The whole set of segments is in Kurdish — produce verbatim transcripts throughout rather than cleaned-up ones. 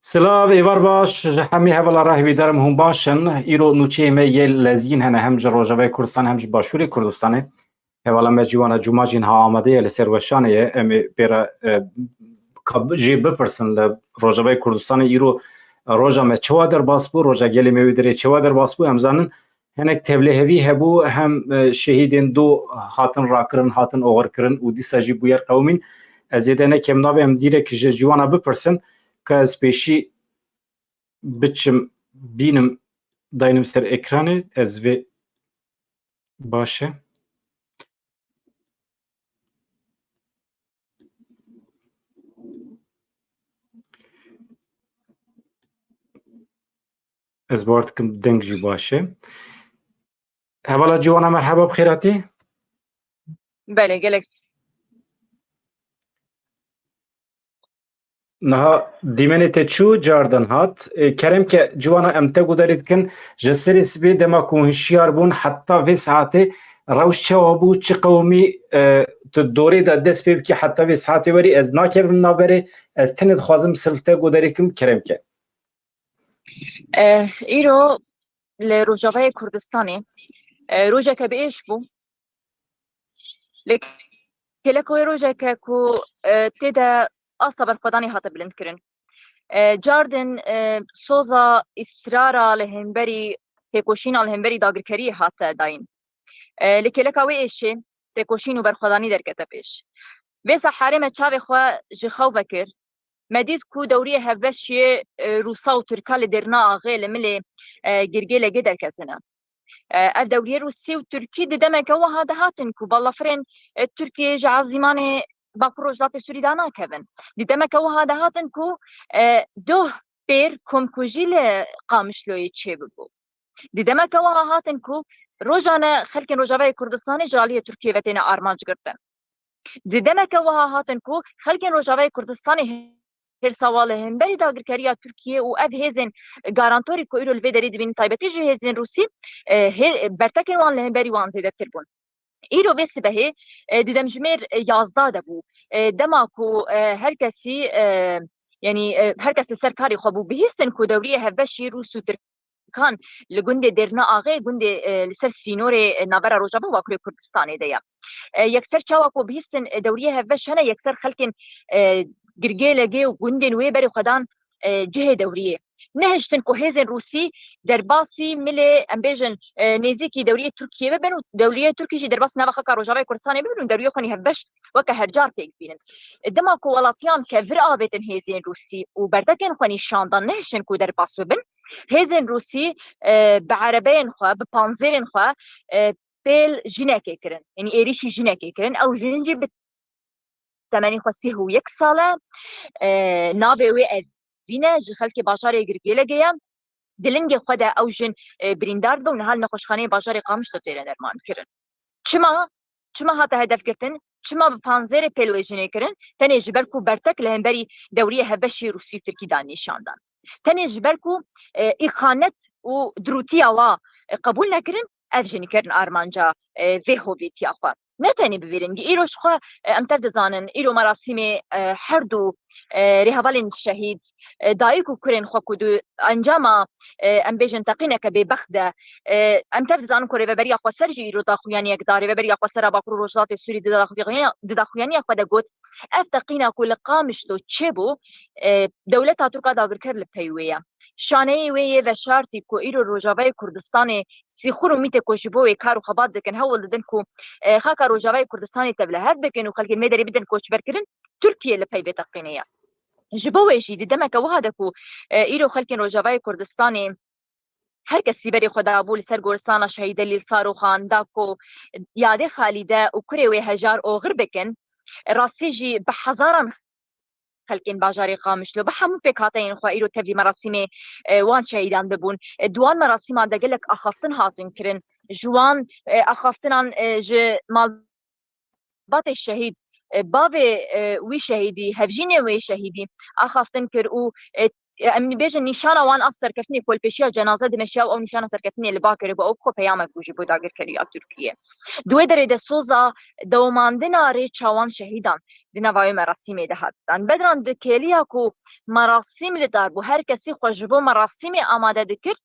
Silav, êvar baş, ji hemî hevala re hêvîdarim hûn baş in. Îro nûçeyê me yê lezgîn hene, hem ji Rojavayê Kurdistan hem ji Başûrê Kurdistanê. Hevala me Cîwana Cuma jî niha amade ye, li ser weşanê ye. Em ê pê re, e, ka bi-, jê bipirsin li Rojavayê Kurdistanê îro roja me çawa derbas bû, roja gelê me wê derê çawa derbas bû, em zanin hinek tevlihevî hebû, hem, e, şehîdên do hatin rakirin, hatin oxirkirin û dîsa jî bûyer qewimîn. Ez zêde nekem navê em dîrek ji Cîwana bipirsin, ka ez pêşî biçim bînim, daynim ser ekranê, ez vê baş e. Ez bawer dikim deng jî baş e. Hevala Cîwana, merheba, bi xêr hatî. Belê, gelek sp- Niha dîmenê te çû, cardan hat. E, kerem ke Cîwana, em te guhdarî dikin, ji serê sibê dema ku hûn hişyar bûn heta vê saetê rewş çawa bû, çi qewimî, e, tu dorê de dest pê bikî heta vê saetê werî, ez nakevim navberê, ez tenê dixwazim sirf te guhdarî kim, kerem ke. Eh, îro li Rojavayê Kurdistanê, eh, rojeke bi êş bû. Lê kêleka wê rojeke ku, eh, tê de asta berxwedanê hate bilindkirin. Eh, cardin, eh, soza îsrara li hemberî têkoşîna li hemberî dagirkeriyê hate dayîn. Eh, li kêleka wê êşê têkoşîn û berxwedanî derkete pêş. Vêsa herê me çavê xwe ji xew vekir. Me dît ku dewriyê hevbeş yê, e, Rûsa û Tirka li Dêrna Axê li milê, e, Girgêlegê derketine. E, ev dewriyê Rûsî û Tirkî di demeke wiha de hatin ku balafirên, e, Tirkiyê ji ezîmanê Bakur Rojhilatê Sûrî de nakevin. Di demeke wiha de hatin ku, e, doh pêr komkujî li Qamişloyê çêbibû. Di demeke wiha hatin ku rojane xelkên Rojavayê Kurdistanê ji aliyê Tirkiyê ve têne armanc girtin. Di demeke wiha hatin ku xelkên Rojavayê Kurdistanê hêrsa wan li hemberî dagirkeriya Tirkiyê û ev hêzên garantorî ku îro li vê derê dibînin, taybetî jî hêzên Rûsî, e, hê-, bertekên wan li hemberî wan zêdetir bûn. Îro vê sibehê, e, di demjimêr, e, yazdeh de bû. E, dema ku, e, her kesî, e, yanî, e, her kes li ser karê xwe bû, bihîstin ku dewriyê hevbeşî Rûs û Tirkan li gundê Dêrna Axê, gundê, e, li ser sînorê, e, navbera Rojava û Bakurê Kurdistanê de ye. E, yekser çawa ku bihîstin, e, dewriyê hevbeş hene, yekser xelkên, e, Girgêlegê û gundên wê berê xwe dan, e, cihê dewriyê. Nehiştin ku hêzên Rûsî derbasî milê, em bêjin, e, nêzîkî dewriyê Tirkiyê bibin û dewriyê Tirkî jî derbasî nava xaka Rojavayê Kurdistanê bibin û dewriyê xwe nî hevbeş weke hercar pêk bînin. Dema ku welatiyan kevir avêtin hêzên Rûsî û bertekên xwe nîşan dan, nehiştin ku derbas bibin, hêzên Rûsî, e, bi erebeyên xwe, bi panzêrên xwe, e, pêl jinekê kirin. Yanî êrîşî jinekê kirin. Ew jin jî bi temenî xwe sîh û yek sal e. E, navê wê Evîn e, ji xelkê bajarê Girgêlegê ye. Di lingê xwe de ew jin, e, birîndar dibe û niha li nexweşxaneyê bajarê Qamişlo têne dermankirin. Çima? Çima hate hedefgirtin? Çima bi panzêrê pêl wê jinê kirin? Tenê ji ber ku bertek li hemberî dewriyê hevbeşî Rûsî û Tirkî de nîşan dan. Tenê ji ber ku, e, îxanet û dirûtiya wa, e, qebûl nekirin, ev jin kerin armanca, e, vê hovîtiya xwe. Ne tenê bi vê rengî. Îro ji xwe, e, em tev dizanin, îro merasîmê, e, her du, e, rêhevalên şehîd, e, dayik û kurên xwe ku di encama, e, em bêjin teqîneke bêbext de, e, em tev dizanin ku Rêveberiya Xweser jî îro daxuyaniyek da. Rêveberiya Xweser a Bakur û Rojhilatê Sûrî di daxuyaniya, di daxuyaniya xwe de got, ev teqîna ku li Qamişlo çêbû, e, dewleta Tirk a dagirker li pey wê ye. Şaneyê wê yê veşartî ku îro Rojavayê Kurdistanê sîxur û mîtê ku ji bo wê kar û xebat dikin, hewl didin ku, e, xaka Rojavayê Kurdistanê tevlihev bikin û xelkên wê derê bidin koçberkirin, Tirkiye li pey vê teqînê ye. Ji bo wê jî di demeke wiha de ku, e, îro xelkên Rojavayê Kurdistanê her kes sîberê xwe dabû li ser goristana şehîd Delîl Saroxan da ku yadê Xalîde û kurê wê hejar oxir bikin, rastî jî bi hezaran xelkên bajarê Qamişlo, bi hemû pêkhateyên xwe îro tevlî merasîmê, e, wan şehîdan bibûn. E, di wan merasîman de gelek axaftin hatin kirin. Ji wan, e, axaftinan, e, ji malbatê şehîd, e, bavê, e, wî şehîdî, hevjînê wê şehîdî axaftin kir û, e, em bêjin nîşana wan a serkeftinê ku li pêşiya cenaze dimeşiya û ew nîşana serkeftinê li ba kiribû, ew bi xwe peyamek bû ji bo dagirkeriya Tirkiyê. Di wê derê de soza dewamandina rêça wan şehîdan di nava wê merasîmê de hat dan. Bedran di kêliya ku merasîm li dar bû, her kesî xwe ji bo merasîmê amade dikir,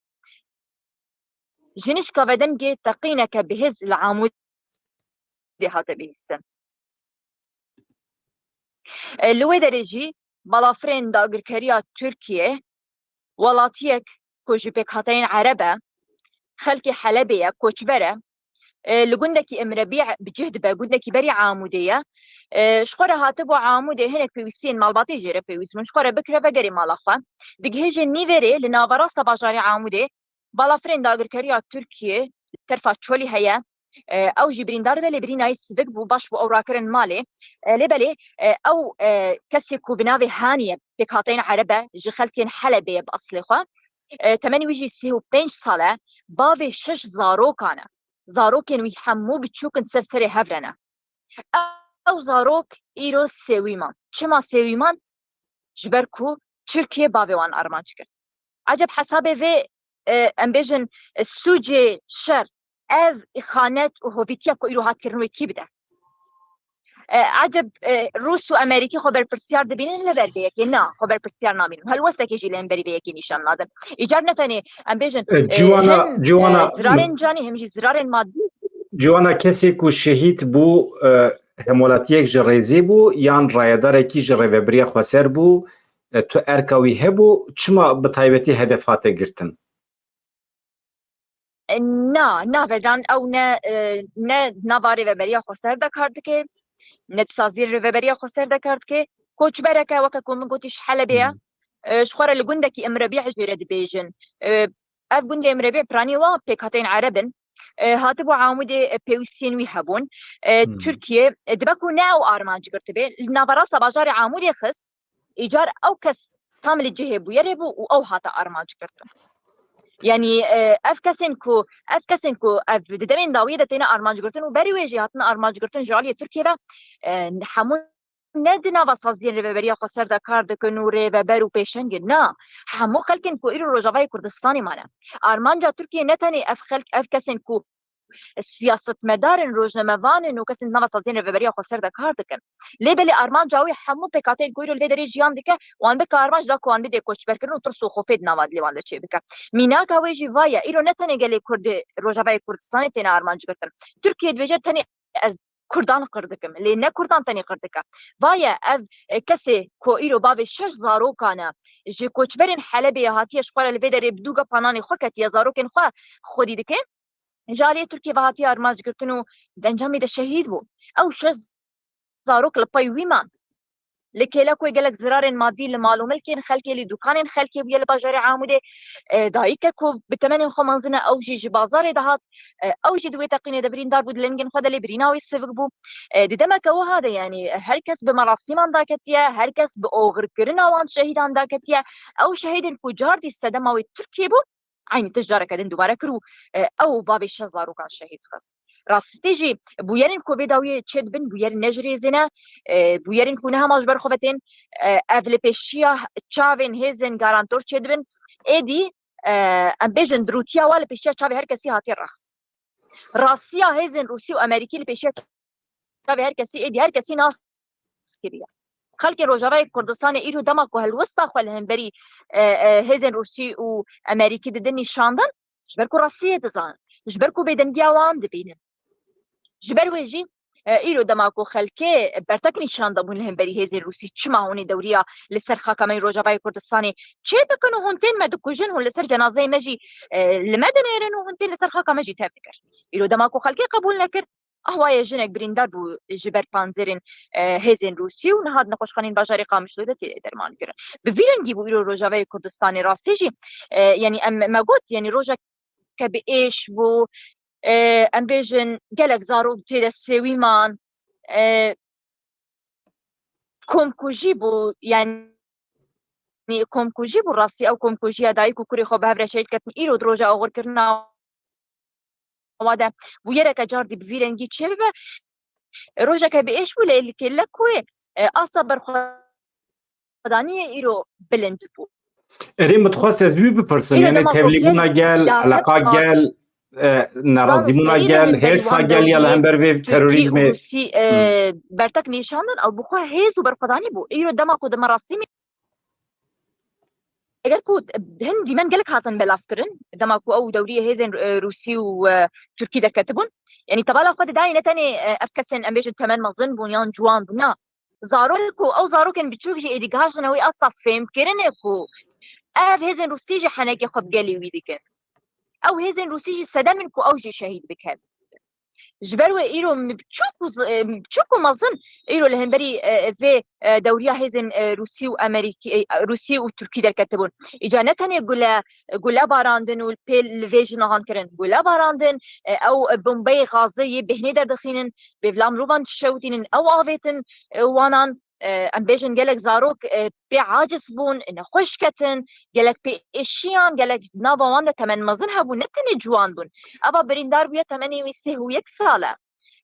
ji nişka ve dengê teqîneke bihêz li Amûdê hate bihîstin. E, li wê derê jî balafirên dagirkeriya Tirkiye, welatiyek ku ji pêkhateyên Ereb e, xelkê Helebê ye, koçber e, e, li gundekî Imrebî bi cih dibe, gundekî berî Amûdê ye. E, ji xwe re hatibû Amûdê, hinek pêwîstiyên malbatê jê re pêwîst bûn, ji xwe re bikire vegerê mala xwe. Digihêje nîvêrê li naverasta bajarê Amûdê, balafirên dagirkeriya Tirkiyê li terfa Çolî heye. E, ew jî birîndar be, lê birînayî sivik bû, baş bû ew rakirin malê. E, lê belê, e, ew, e, kesê ku bi navê Hanî ye, pêkhateyên Ereb e, ji xelkên Helebê ye bi eslê xwe. E, temenê wî jî sî û pênc sal e, bavê şeş zarokan e. Zarokên wî hemû biçûk in, ser serê hev re ne. Ew zarok îro sêwî man. Çima sêwî man? Ji ber ku Tirkiye bavê wan armanc kir. Eceb hesabê vê, e, em bêjin, e, sûcê şer, ev îxanet û hovîtiya ku îro hat kirin wê kî bide? E, eceb, e, Rûs û Amerîkî xwe berpirsyar dibînin li ber vê yekê? Na, xwe berpirsyar nabînin. Helwestekê jî li hemberî vê yekê nîşan nadin. Îcar ne tenê em bêjin, E, e, Ciwana, hem, e, Ciwana, zirarên canî hem jî zirarên madî. Ciwana, kesê ku şehîd bû, e, hemwelatiyek ji rêzê bû yan rayedarekî ji Rêveberiya Xweser bû? E, tu erka wî hebû? Çima bi taybetî hedef hate girtin? E, na, na Vedran, ew ne, e, ne nava Rêveberiya Xweser de kar dike, ne di saziyên Rêveberiya Xweser de kar dike. Koçbereke, weke ku min gotî, ji Helebê ye. Hmm. E, ji xwe re li gundekî Imrebî jê re dibêjin. E, ev gundê Imrebî piranî wa pêkhateyên Ereb in. E, hatibû Amûdê, e, pêwîstiyên wî hebûn. E, Hmm. Tirkiye, e, dibe ku ne ew armanc girtibê, li naverasta bajarê Amûdê xist, îcar ew kes tam li cihê bûyerê bû û ew hate armanc girtin. Yanî, e, ev kesên ku, ev kesên ku ev di demên dawiyê de têne armanc girtin û berî wê jî hatine armanc girtin ji aliyê Tirkiye ve, e, hemû ne di nava saziyên Rêveberiya Xweser de kar dikin û rêveber û pêşeng in. Na, hemû xelkên ku îro Rojavayê Kurdistanê mane. Armanca Tirkiye ne tenê ev xelk, ev kesên ku siyasetmedar in, rojnamevan in û kesên di nava saziyên Rêveberiya Xweser de kar dikin. Lê belê armanca wî hemû pêkhateyên ku îro li vê derê jiyan dike, wan bike armanc da ku wan bidê koçberkirin û tirs û xofê di nava dilê wan de çêbike. Mînaka wê jî va ye, îro ne tenê gelê Kurd ê Rojavayê Kurdistanê têne armanc girtin. Tirkiye dibêje tenê ez Kurdan qir dikim, lê ne Kurdan tenê qir dike. Va ye ev, e, kesê ku îro bavê şeş zarokan e, ji koçberên Helebê hatiye, ji xwe re li vê derê bi dû gepa nanê xwe ketiye, zarokên xwe xwedî dike. Ji aliyê Tirkiyê ve hatiye armanc girtin û di encamê de şehîd bû. Ew şeş zarok li pey wî man. Li kêlek wê gelek zirarên madî li mal û milkên xelkê, li dûkanên xelkê bûye li bajarê Amûdê. E, dayike ku bi temenên xwe mezin e, ew jî ji bazarê dihat. E, ew jî di wê teqînê de birîndar bû, di lingên xwe de lê birîna wî sivik bû. E, di demeke wiha de, yanî her kes bi merasîman daketiye, her kes bi oxirkirina wan şehîdan daketiye. Ew şehîdên ku cardî sedema wê Tirkiyê bû, eynî tişt careke din dubare kir û, e, ew bavê şeş zarokan şehîd xist. Rastî jî bûyerên ku vê dawiyê çêdibin, bûyerên ne ji rêzê ne, e, bûyerên ku ne hema ji ber xwe ve tên, e, ev li pêşiya çavên hêzên garantor çêdibin. Êdî, e, em bêjin dirûtiya wa li pêşiya çavê her kesî hatiye rexist. Rastiya hêzên Rûsî û Amerîkî li pêşiya çavê her kesî, êdî her kesî nas kiriye. Xelkê Rojavayê Kurdistanê îro dema ku helwesta xwe li hemberî, e, e, hêzên Rûsî û Amerîkî didin nîşandan, ji ber ku rastiyê dizanin, ji ber ku bêdengiya wan dibînin. Ji ber wê jî, e, îro dema ku xelkê bertek nîşan dabûn li hemberî hêzên Rûsî, çima hûn ê dewriya li ser xaka me yê Rojavayê Kurdistanê çê bikin û hûn tên me dikujin, hûn li ser cenazeyê me jî, e, li me dinêrin û hûn tên li ser xaka me jî tev dikir. Îro dema ku xelkê qebûl nekir, Ahwaye jinek birîndar bû ji ber panzerên, e, hêzên Rûsî û niha di nexweşxaneyên bajarê Qamişloyê de tê derman kirin. Bi vî rengî bû îro Rojavayê Kurdistanê rastî jî, e, yanî em, me got, yanî rojeke bi êş bû, e, em bêjin gelek zarok tê de sêwî man, e, komkujî bû, yanî komkujî bû, rastî ew komkujiya dayik û kurê xwe bi hev re şehîd ketin, îro di roja oxirkirina wa de bûyereke cardî bi vî rengî çêbibe. Rojeke bi êş bû, lê li kêlek wê, e, asta berxwedaniyê îro bilind bû. Erê, min dixwest ez wî bipirsim, Îro yanî dema ku tevlîbûna gel, gel, eleqa gel, e, nerazîbûna gel, hêrsa gel ya li hember vê terorîzmê. Rûsî, e, bertek nîşandin, ew bi xwe hêz û berxwedanî bû. Îro dema ku di merasîmê Eger ku hin dîmen gelek hatin belavkirin, dema ku ew dewriyê hêzên, e, Rûsî û, e, Tirkî derketibûn. Yanî tebala xwe didayê ne tenê, e, ev kesên em bêjin temen mezin bûn yan ciwan bûn, na. Zarok ku ew zarokên biçûk jî êdî gihajine wê asta fêmkirinê ku ev hêzên Rûsî jî henekê xwe bi gelê wî dikin. Ew hêzên Rûsî jî sedem in ku ew jî şehîd bikin. Ji ber wê îro min biçûk û zi-, e, biçûk û mezin îro li hemberî, e, vê, e, dewriya hêzên, e, Rûsî û Amerîkî, e, Rûsî û Tirkî derketibûn. Îca ne tenê gule, gule barandin û pê li vê jî nihan kirin. Gule barandin, e, ew bombeyê gazê yê bêhnê derdixînin, bêvla mirovan dişewitînin, ew avêtin, e, wanan, e, em bêjin gelek zarok, e, pê aciz bûn, nexweş ketin, gelek pê êşiyan, gelek di nava wan de temen mezin hebûn, ne tenê ciwan bûn. Eva birîndar bûye temenê wî sih û yek sal e.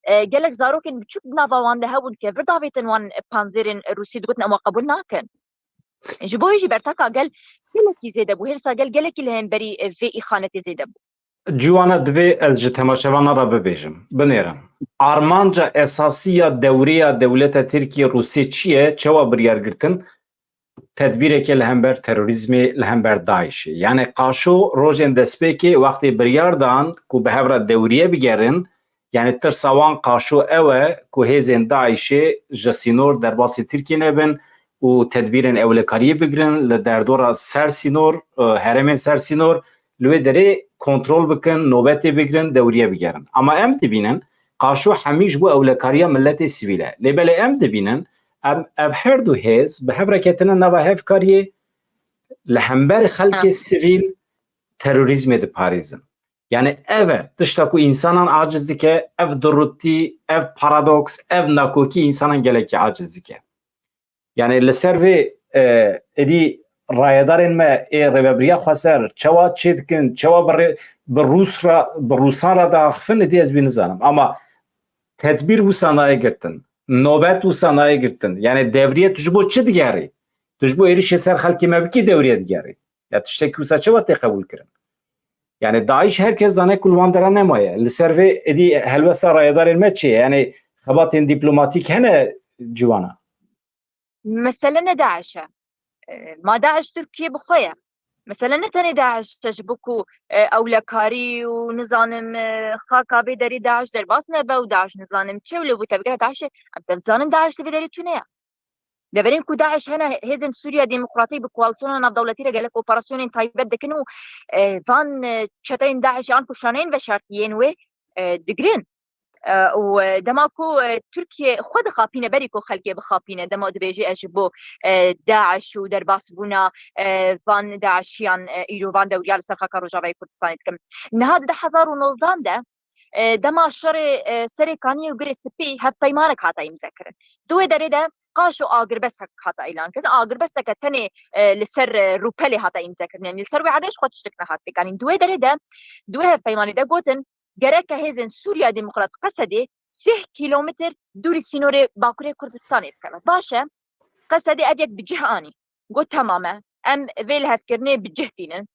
E, gelek zarokên biçûk di nava wan de hebûn ke vir davêtin wan panzêrên Rûsî digotin em we qebûl nakin. Ji bo wê jî bertaka gel gelekî zêde bû, hêrsa gel gelekî li hemberî, e, vê îxanetê zêde bû. Ciwana, divê ez ji temaşevana re bibêjim, binêrim. Armanca esasî ya dewriya dewleta Tirkiyê Rûsê çi ye? Çawa biryar girtin? Tedbîreke li hember terorîzmê, li hember DAIŞê. Yani qaşo rojên destpêkê wextê biryar dan ku bi hev re dewriye bigerin, yani tirsa wan qaşo ew e ku hêzên DAIŞê ji sînor derbasî Tirkiyê nebin û tedbîrên ewlekariyê bigirin li derdora ser sînor, e, herêmên ser sînor, li wê derê kontrol bikin, nobetê bigirin, dewriye bigerin. Ama em dibînin, qaşo hemî ji bo ewlekariya miletê sivîl e. Lê belê em dibînin, em, ev her du hêz bi hev re ketine nava hevkariyê, li hember xelkê Ha. sivîl terorîzmê diparêzin. Yani ev e, tişta ku însanan aciz dike, ev durûtî, ev paradoks, ev nakokî însanan gelekî aciz dike. Yani li ser vê, e, êdî rayedarên me ê Rêvebiriya Xweser çawa çê dikin, çawa bi rê-, bi Rûs re, bi Rûsan re diaxifin, êdî ez wî nizanim. Ama tedbîr wisa nayê girtin, nobet wisa nayê girtin. Yani devriye tu ji bo çi digerî? Tu ji bo êrişê ser xelkê me bikî devriye digerî. Ya tiştekî wisa çawa tê qebûl kirin? Yani DAIŞ her kes zane ku li wan dera nemaye. Li ser vê êdî helwesta rayedarên me çi ye? Yani xebatên dîplomatîk hene ciwana? Mesele ne DAIŞ e. E, ma DAIŞ Tirkiye bi xwe ye. Mesele ne tenê DAIŞ e, ji bo ku, e, ewlekarî û nizanim, e, xaka vê derê DAIŞ derbas nebe û DAIŞ nizanim çi û li bo tevgera DAIŞê, em pê dizanin DAIŞ li vê derê tune ye. Deverên ku DAIŞ hene, hêzên Sûriya Demokratîk bi koalîsyona navdewletî re gelek operasyonên taybet dikin û, e, van, e, çeteyên DAIŞ an ku şaneyên veşartiyên wê, e, digirin. E, û, e, dema ku, e, Tirkiye xwe dixapîne, berî ku xelkê bixapîne, dema dibêje ez ji bo, e, DAIŞ û derbasbûna, e, van DAIŞiyan, e, îro van dewriya li ser xaka Rojavayê Kurdistanê dikim. Niha di du hezar û nozdeh de, e, dema şerê, e, Serê Kaniyê û Girê Spî hevpeymanek hate îmze kirin. Di wê derê de qaşo agirbestek hate îlan kirin. Agirbesteke tenê, e, li ser, e, rûpelê hate îmze kirin. Yani li ser wê erdê ji xwe tiştek nehat pêkanîn. Di wê derê de, di wê hevpeymanê de gotin, gereke hêzên Sûriya Demokrat Qesedê sih kîlometr dûrî sînorê Bakurê Kurdistanê bikeve. Baş e, Qesedê ev yek bi cih anî. Got, temam e. Em vê lihevkirinê bi cih tînin.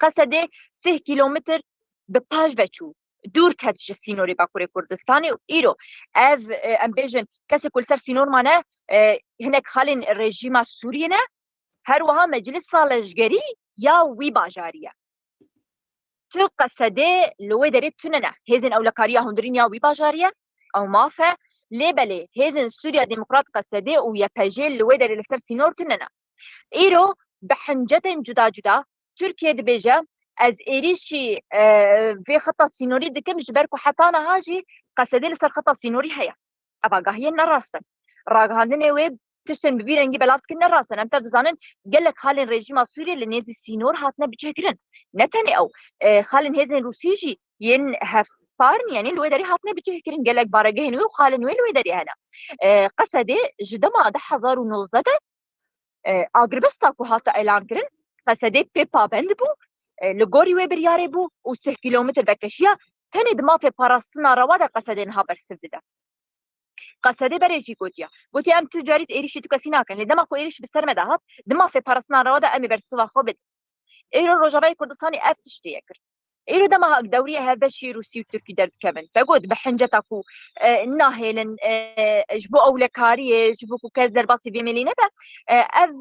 Qesedê sih kîlometr bi paş ve çû. Dûr ket ji sînorê Bakurê Kurdistanê û îro ev, e, em bêjin, kesê ku li ser sînor mane, e, hinek xalên rejîma Sûriyê ne, her wiha meclisa leşgerî ya wî bajarî ye. Tu Qesedê li wê derê tune ne. Hêzên ewlekariya hundirîn ya wî bajarî ye, ew maf e. Lê belê hêzên Sûriya Demokrat Qesedê û Y P J li wê derê li ser sînor tune ne. Îro bi hincetên cuda cuda Tirkiye dibêje, ez êrîşî, e, vê xeta sînorî dikim, ji ber ku heta niha jî Qesedê li ser xeta sînorî heye. Ev agahiyên ne rast in. Ragihandinê wê tiştên bi vî rengî belav dikin ne rast in. Em tev dizanin gelek xalên rejîma Sûriyê li nêzî sînor hatine bicihkirin. Ne tenê ew, e, xalên hêzên Rûsî jî yên hevpar, yanî li wê derê hatine bicihkirin. Gelek baregehên wê û xalên wê li wê derê hene. E, Qesedê ji dema du hezar û nozdeh de, e, agirbesta ku hate elan kirin, Qesedê pê pabend bû, e, li gorî wê biryarê bû û sih kîlometr vekeşiya tenê di mafê parastina rewa de Qesedê niha bersiv dide. Qesedê berê jî gotiye. Gotiye, em tu carî êrîşî tu kesî nakin. Lê dema ku êrîş bi ser me de hat, di mafê parastina rewa de em ê bersiva xwe bidin. Îro Rojavayê Kurdistanê ev tiştê ye kir. Îro dema dewriyê hevbeşî Rûsî û Tirkî derdikevin. Te got bi hinceta ku, e, nahêlin, e, ji bo ewlekariyê, ji bo ku kes derbasî vê mêlê nebe, e, ev,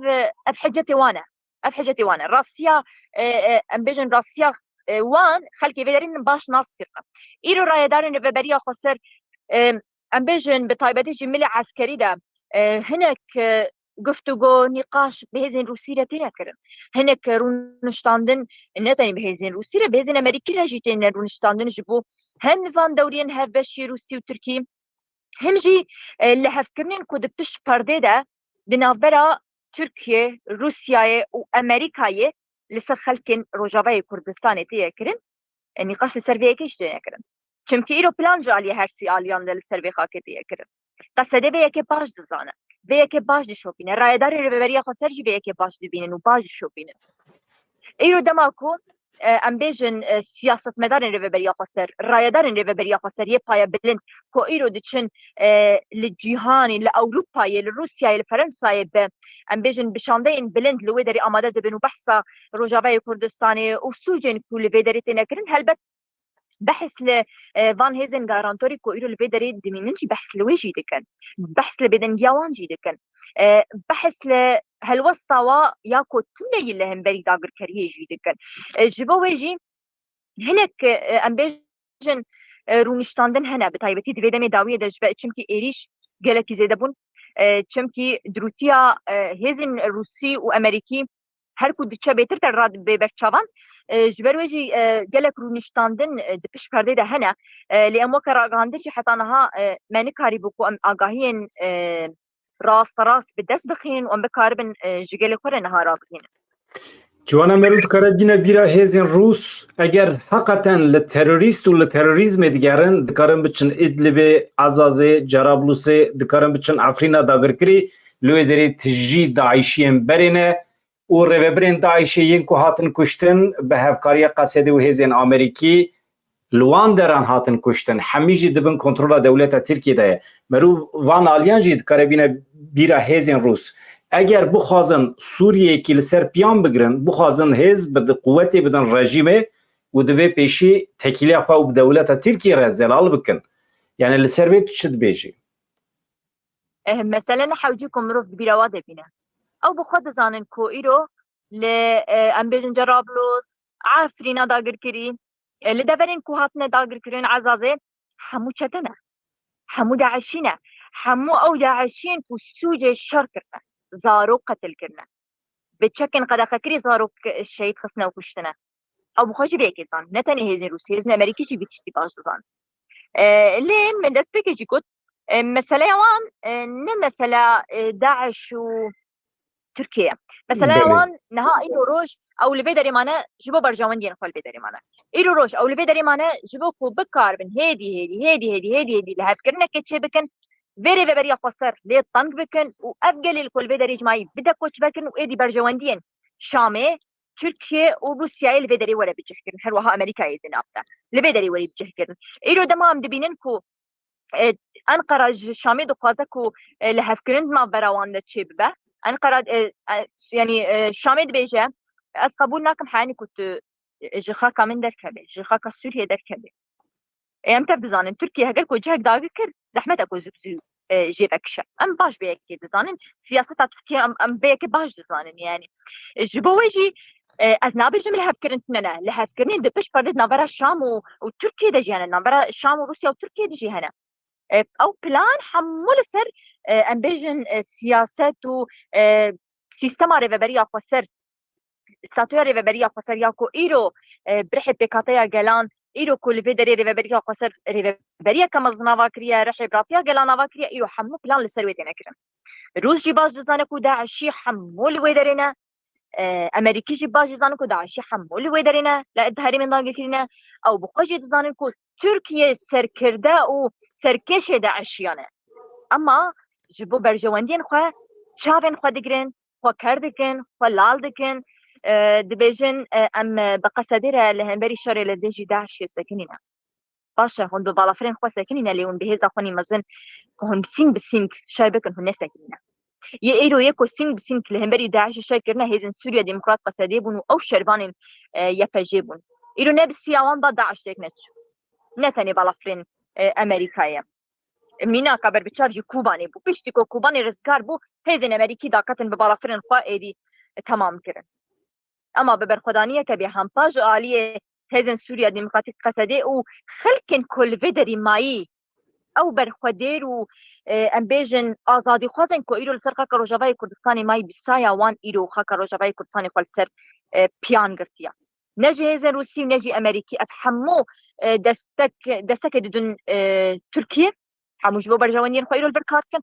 ev hicetê wan e. Ev hicetê wan e. Rastiya, e, e, em bêjin rastiya, e, wan xelkê vê derê baş nas kirine. Îro rayedarên Rêveberiya Xweser, e, em bêjin bi taybetî jî milê eskerî de, e, hinek, e, guftûgo, nîqaş bi hêzên Rûsî re têne kirin. Hinek rûniştandin ne tenê bi hêzên Rûsî re, bi hêzên Amerîkî re jî têne rûniştandin ji bo hem van dewriyên hevbeşî Rûsî û Tirkî, hem jî, e, lihevkirinên ku di pişt perdê de di navbera Tirkiye, Rûsyayê û Amerîkayê li ser xelkên Rojavayê Kurdistanê tê ye kirin, e, nîqaş li ser vê yekê jî têne kirin. Çimkî îro plan ji aliyê her sî aliyan de li ser vê xakê tê ye kirin. Qesedê vê yekê baş dizane. Vê yekê baş dişopîne. Rayedarên Rêveberiya Xweser jî vê yekê baş dibînin û baş dişopînin. Îro dema ku, e, em bêjin, e, siyasetmedarên Rêveberiya Xweser, rayedarên Rêveberiya Xweser yê paye bilind ku îro diçin, e, li cîhanê, li Ewropayê, li Rûsyayê, li Ferensayê bi, em bêjin bi şandeyên bilind li wê derê amade dibin û behsa Rojavayê Kurdistanê û sûcên ku li vê derê têne kirin, helbet behs li, e, van hêzên garantorî ku îro li vê derê dimînin jî behs li wê jî dikin. Behs li bêdengiya wan jî dikin. E, behs li helwesta wa ya ku tune yî li hemberî dagirkeriyê jî dikin. E, ji bo wê jî hinek, e, em bêjin, e, rûniştandin hene, bi taybetî di vê demê dawiyê de ji ber çimkî êrîş gelekî zêde bûn. E, çimkî dirûtiya, e, hêzên Rûsî û Amerîkî her ku diçe bêtir te ra bê ber çavan. E, ji ber wê jî, e, gelek rûniştandin, e, di pişt perdê de hene. E, lê em weke ragihandin jî heta niha, e, me nikarîbû ku em agahiyên, e, rasterast bi dest bixînin û em bikaribin, e, ji gelê xwe re niha rabigihînin. Ciwana Merû dikare bîne bîra hêzên Rûs, eger heqeten li terorîst û li terorîzmê digerin, dikarin biçin Idlibê, Ezazê, Cerablusê, dikarin biçin Efrîna dagirkirî, li wê derê tijî DAIŞiyên berê ne û rêvebirên DAIŞê yên ku hatin kuştin bi hevkariya Qesedê û hêzên Amerîkî li wan deran hatin kuştin. Hemî jî di bin kontrola dewleta Tirkiyê de ye. Merû van aliyan jî dikare bîne bîra hêzên Rûs. Eger bixwazin Sûriyeyekî li ser piyan bigirin, bixwazin hêz bi quwetê bidin rejîmê û di vê pêşî tekîliya xwe û bi dewleta Tirkiyê re zelal bikin. Yani li ser vê tu çi dibêjî? Eh, mesele ne hewcî ku mirov di bîra wa de bîne. Ew bi xwe dizanin ku îro li, eh, em bêjin Cerablus, Efrîna dagirkirî, eh, li deverên ku hatine dagirkirin Ezazê, hemû çete ne. Hemû DAIŞî ne. Hemû ew DAIŞiyên ku sûcê şer kirine, zarok qetil kirine. Bi çekên qedexekirî zarok şehîd xistine û kuştine. Ew bi xwe jî vê yekê dizanin. Ne tenê hêzên Rûsî, hêzên Amerîkî jî vî tiştî baş dizanin. E, lê min destpêkê jî got, e, meseleya wan, e, ne mesela, e, DAIŞ û Tirkiye ye. Meseleya Belê. wan niha îro roj ew li vê derê mane ji bo berjewendiyên xwe li vê derê mane. Îro roj ew li vê derê mane ji bo ku bikaribin hêdî, hêdî, hêdî, hêdî, hêdî, hêdî lihevkirinekê çêbikin, vê rêveberiya xweser lê teng bikin û ev gelê li ku li vê derê ji mayî bide koçberkirin û êdî berjewendiyên Şamê, Tirkiye û Rûsyayê li vê derê were bicihkirin. Her wiha Amerîkayê di nav de. Li vê derê were bicihkirin. Îro dema em dibînin ku, e, Enqera ji Şamê dixwaze ku, e, lihevkirin di navbera wan de çêbibe. Enqera, e, e, yanî, e, Şamê dibêje, ez qebûl nakim heyanî ku tu, e, ji xaka min derkevê, ji xaka Sûriyê derkevê. Ê, em tev dizanin, Tirkiye heger ku cihek dagir kir, zehmet e ku zû bi zû, e, jê vekişe. Em baş vê yekê dizanin, siyaseta Tirkiye em, em vê yekê baş dizanin, yani. E, ji bo wê jî, e, ez nabêjim lihevkirin tune ne. Lihevkirinên di pişt perdê di navbera Şam û, û Tirkiye de jî hene, navbera Şam û Rûsya û Tirkiye de jî hene. E, ew plan hemû li ser, e, em bêjin, e, siyaset û, e, sîstema rêveberiya xweser, statûya rêveberiya xweser ya ku îro, e, bi rihê pêkhateya gelan, îro ku li vê derê rêveberiya xweser rêveberiyeke mezin ava kiriye, rihê biratiya gelan ava kiriye, îro hemû plan li ser wê têne kirin. Rûs jî baş dizane ku DAIŞî hemû li wê derê ne, e, Amerîkî jî baş dizane ku DAIŞî hemû li wê derê ne, li herêmên dagirkirî ne, ew bi xwe jî dizanin ku Tirkiye serkirde û serkêşê DAIŞiyan e. Ema ji bo berjewendiyên xwe çavên xwe digirin, xwe ker dikin, xwe lal dikin, e, dibêjin, e, em, e, bi Qesedê re li hemberî şerê li dijî DAIŞê sekinîne. Baş e, hûn bi balafirên xwe sekinîne, lê hûn bi hêza xwe nî mezin ku hûn sîng bi sîng şer bikin, hûn nesekinîne. Yê îro yê ku sîng bi sîng li hemberî DAIŞê şer kirine, hêzên Sûriya Demokrat Qesedê bûn û ew şervanên, e, YPJ'ê bûn. Îro ne bi siya wan ba DAIŞ têk neçû. Ne tenê balafirên, e, Amerîkayê. Mînaka berbiçav jî Kobanê bû. Piştî ku Kobanê rizgar bû, hêzên Amerîkî daketin bi balafirên xwe êdî, e, temam kirin. Ema bi berxwedaniyeke bêhempa ji aliyê hêzên Sûriya Demokratîk Qesedê û xelkên ku li vê derî mayî ew berxwedêr û, e, em bêjin azadîxwazên ku îro li ser xaka Rojavayê Kurdistanê mayî, bi saya wan îro xaka Rojavayê Kurdistanê xwe li ser, e, piyan girtiye. Ne ji hêzên Rûsî û ne jî Amerîkî, ev hemû, e, destek, destekê didin, e, Tirkiye. Hemû ji bo berjewendiyên xwe îro li vir kar dikin.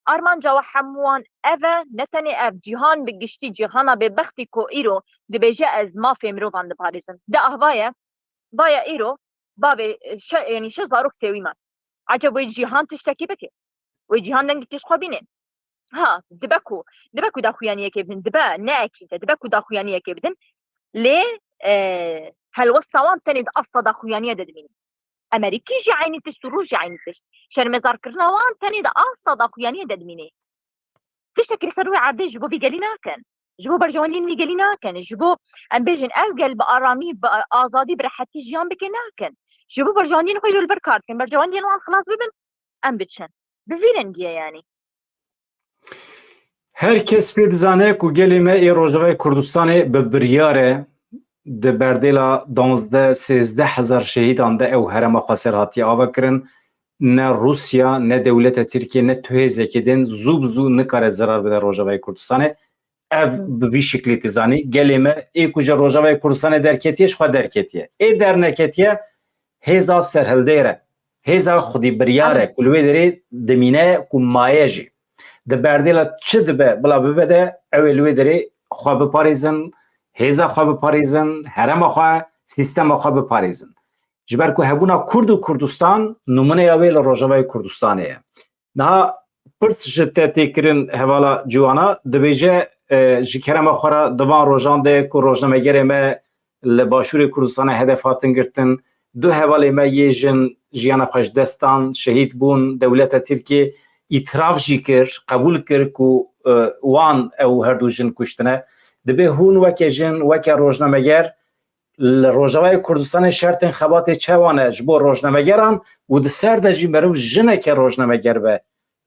Armanca we hemûwan ev e, ne tenê ev, cîhan bi giştî, cîhana bêbextî ku îro dibêje ez mafê mirovan diparêzim. De ahva ye, va ye îro bavê, e, şe-, yanî şeş zarok sêwî man. Eceb wê cîhan tiştekî bike? Wê cîhan dengekî ji xwe bîne? Ha, dibe ku, dibe ku daxuyaniyekê bidin, dibe ne ekîd e, dibe ku daxuyaniyekê bidin. Lê, e, helwesta wan tenê di asta daxuyaniye de dimîne. Amerîkî jî eynî tişt û Rûs jî eynî tişt. Şermezarkirina wan tenê di asta daxuyaniyê de dimîne. Tiştekî li ser rûyê erdê ji bo vî gelî nakin. Ji bo berjewendiyên vî gelî nakin. Ji bo, em bêjin, ev gel bi aramî, bi azadî, bi rehetî jiyan bike nakin. Ji bo berjewendiyên xwe îro li vir kar dikin. Berjewendiyên wan xilas bibin, em biçin. Bi vî rengî ye yanî. Her kes pê dizane ku gelê me ê Rojavayê Kurdistanê bi biryar e, di berdêla danzdeh sêzdeh hezar şehîdan de ew herêma xweser hatiye avakirin, ne Rûsya, ne dewleta Tirkiye, ne tu hêzekê din zû bi zû nikare zerar bide Rojavayê Kurdistanê. Ev bi vî şiklî dizanî. Gelê me ê ku ji Rojavayê Kurdistanê derketiye, ji xwe derketiye. Ê derneketiye, hêza serhildêr e. Hêza xwedî biryar e ku li wê derê dimîne ku maye jî. Di berdêla çi dibe, bila bibe de, ew ê li wê derê xwe biparêzin, hêza xwe biparêzin, herêma xwe, sîstema xwe biparêzin. Ji ber ku hebûna Kurd û Kurdistan nimûneya wê li Rojavayê Kurdistanê ye. Niha pirs ji te tê kirin hevala Ciwana, dibêje, e, ji kerema xwe re di van rojan de ku rojnamegerê me li Başûrê Kurdistanê hedef hatin girtin, du hevalê me yê jin jiyana xwe ji dest dan, şehîd bûn, dewleta Tirkiyê îtiraf jî kir, qebûl kir ku, e, wan ew her du jin kuştine. Dibê hûn weke jin, weke rojnameger, li Rojavayê Kurdistanê şertên xebatê çawa ne ji bo rojnamegeran û di ser de jî meriv jineke rojnameger be,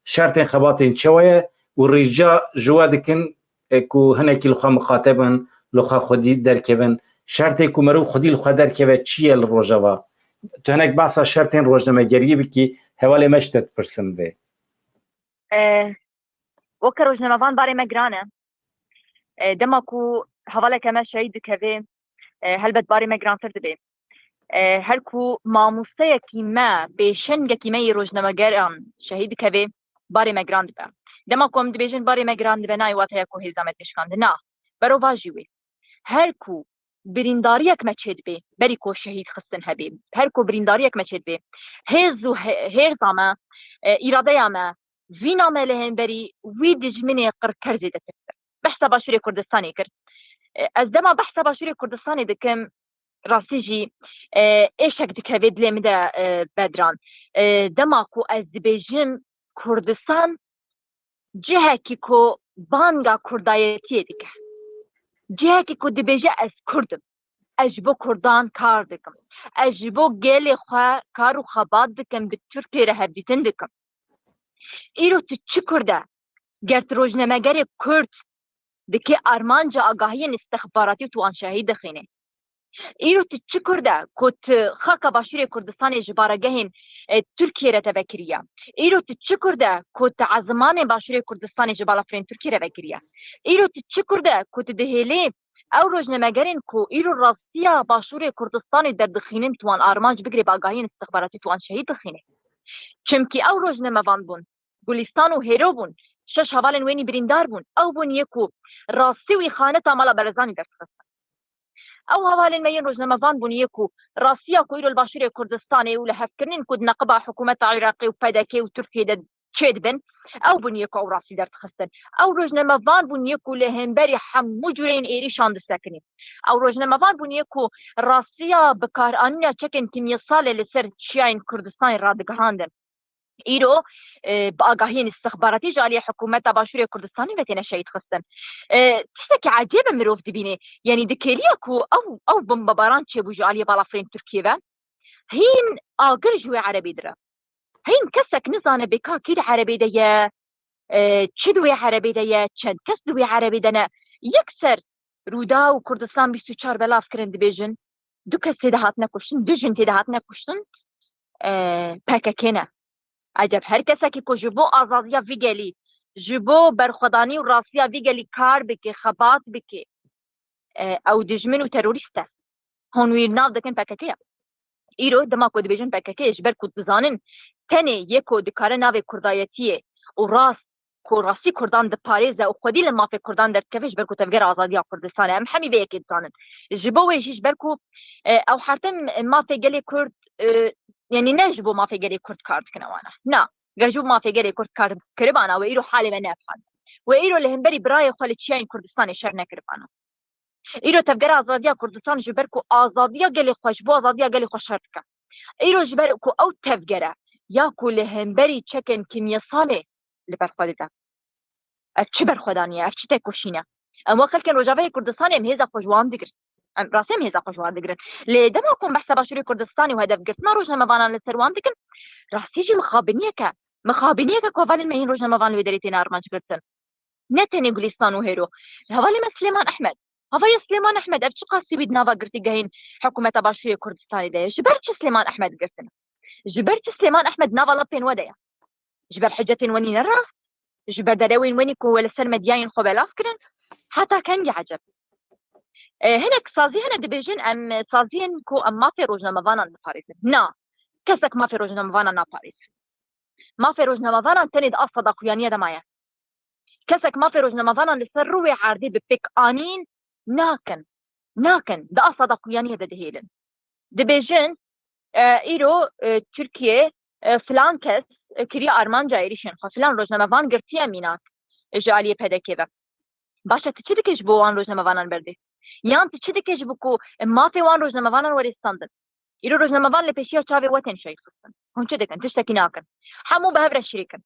şertên xebatên çawa ye û rîca ji we dikin, e, ku hinekî li xwe miqate bin, li xwe xwedî derkevin. Şertê ku meriv xwedî li xwe derkeve çi ye li Rojava? Tu hinek behsa şertên rojnamegeriyê bikî, hevalê me ji te dipirsin vê. E, weke rojnamevan barê me giran e. E, dema ku hevaleke me şehîd dikeve, e, helbet barê me girantir dibe. E, her ku mamosteyekî me, pêşengekî me yê rojnamegeran şehîd dikeve, barê me giran dibe. Dema ku em dibêjin barê me giran dibe, nayê wateya ku hêza me tê şikandin. Na, berovajî wê. Her ku birîndariyek me çêdibe, berî ku şehîd xistin hebê, her ku birîndariyek me çêdibe, hêz û he-, hêrza me, e, îradeya me, vîna me li hemberî wî dijminê qirker zêdetir dibin. Behsa Başûrê Kurdistanê kir. E, ez dema behsa Başûrê Kurdistanê dikim, rastî jî, e, êşek dikeve dilê min de, e, Bedran. E, dema ku ez dibêjim Kurdistan, cihekî ku banga kurdayetiyê dike. Cihekî ku dibêje ez Kurd im. Ez ji bo Kurdan kar dikim. Ez ji bo gelê xwe kar û xebat dikim, bi Tirkiyê re hevdîtin dikim. Îro tu çi Kurd e? Ger tu rojnamegerê Kurd dikê armanca agahiyên îstixbaratî û tu wan şehîd dixînê. Îro tu çi Kurd e ku tu xaka Başûrê Kurdistanê ji baregehên, e, Tirkiyê re teve kiriye? Îro tu çi Kurd e ku tu ezimanê Başûrê Kurdistanê ji balafirên Tirkiyê re vekiriye? Îro tu çi Kurd e ku tu dihêlê ew rojnamegerên ku îro rastiya Başûrê Kurdistanê derdixînin tu wan armanc bigirê bi agahiyên îstixbaratî tu wan şehîd dixînê? Çimkî ew rojnamevan bûn, Gulîstan û Hêro bûn, şeş hevalên wênî birîndar bûn. Ew bûn yê ku rastî wî xaneta mala Berezanî derdixistin. Ew hevalên me yên rojnamevan bûn yê ku rastiya ku îro li Başûrê Kurdistanê û li hevkirinên ku di neqiba hikûmeta Iraqê û P D K û Tirkiyê de çêdibin, ew bûn yê ku ew rastî derdixistin. Ew rojnamevan bûn yê ku li hemberî hemû cûreyên êrîşan disekinîn. Ew rojnamevan bûn yê ku rastiya bikaranîna çekên kîmyesalê li ser çiyayên Kurdistanê radigihandin. Îro, e, bi agahiyên îstixbaratî ji aliyê hikûmeta Başûrê Kurdistanê ve têne şehîd xistin. E, tiştekî ecêb e mirov dibîne. Yanî dikêliya ku ew, ew bombebaran çêbû ji aliyê balafirên Tirkiyê ve, hîn agir ji wê erebê dire. Hîn kesek nizane bêka kî di erebê de ye, e, çi di wê erebê de ye, çend kes di wê erebê de ne. Yekser Rûdaw û Kurdistan bîst û çar belav kirin, dibêjin, du kes tê de hatine kuştin, du jin tê de hatine kuştin, e, P K K ne. Eceb her kesekî ku ji bo azadiya vî gelî, ji bo berxwedanî û rastiya vî gelî kar bike, xebat bike, e, ew dijmin û terorîst e. Hûn wî nav dikin P K K ye. Îro dema ku dibêjin P K K, ji ber ku dizanin tenê yê ku dikare navê kurdayetiyê û rast, ku rastî kurdan diparêze û xwedî li mafê kurdan derdikeve, ji ber ku Tevgera Azadiya Kurdistanê, em hemî vê yekê dizanin. Ji bo wê jî, ji ber ku, e, ew hertim mafê gelê kurd, e, yanî ne ji bo mafê gelê kurd kar dikin ewana. Na, ger ji bo mafê gelê kurd kar kiribana, wê îro halê me neefand. Wê îro li hemberî birayê xwe li çiyayên Kurdistanê şer nekiribana. Îro Tevgera Azadiya Kurdistan ji ber ku azadiya gelê xwe, ji bo azadiya gelê xwe şer dike. Îro ji ber ku ew tevgere ya ku li hemberî çekên kîmyesalê li ber xwe dide. Ev çi berxwedanî ye? Ev çi tekoşîn e? Em wek xelkên Rojavayê Kurdistanê em hêza xwe ji wan digirin. Em rastî em hêza xwe ji wan digirin. Lê dema ku em behsa Başûrê Kurdistanê û hedefgirtina rojnamevanan li ser wan dikin, rastî jî mixabiniyek e. Mixabiniyek e ku hevalên me yên rojnamevan li wê derê têne armanc girtin. Ne tenê Gulistan û Hêro. Hevalê me Silêman Ehmed. Hevalê Silêman Ehmed, ev çiqasî wî di nava girtîgehên hikûmeta Başûrê Kurdistanê de ye? Ji ber çi Silêman Ehmed girtin? Ji ber çi Silêman Ehmed nava lapên we de ye? Ji ber hicetên we nîne rast? Ji ber derewên we nî ku we li ser medyayên xwe belav kirin? Heta kengî eceb? E, hinek sazî hene dibêjin, em saziyên ku em mafê rojnamevanan diparêzin. Na, kesek mafê rojnamevanan naparêze. Mafê rojnamevanan tenê di asta daxuyaniyê de maye. Kesek mafê rojnamevanan li ser rûyê erdê bi pêk anîn nakin. Nakin. Di asta daxuyaniyê de dihêlin. Dibêjin, e, îro, e, Tirkiye, e, filan kes, e, kiriye armanca êrîşên xwe, filan rojnamevan girtiye mînak, e, ji aliyê P D K ve. Baş e, tu çi dikê ji bo wan rojnamevanan berdê? Yan tu çi dikê ji bo ku mafê wan rojnamevanan were standin? Îro rojnamevan li pêşiya çavê we tên şehîd xistin. Hûn çi dikin? Tiştekî nakin. Hemû bi hev re şirîk in.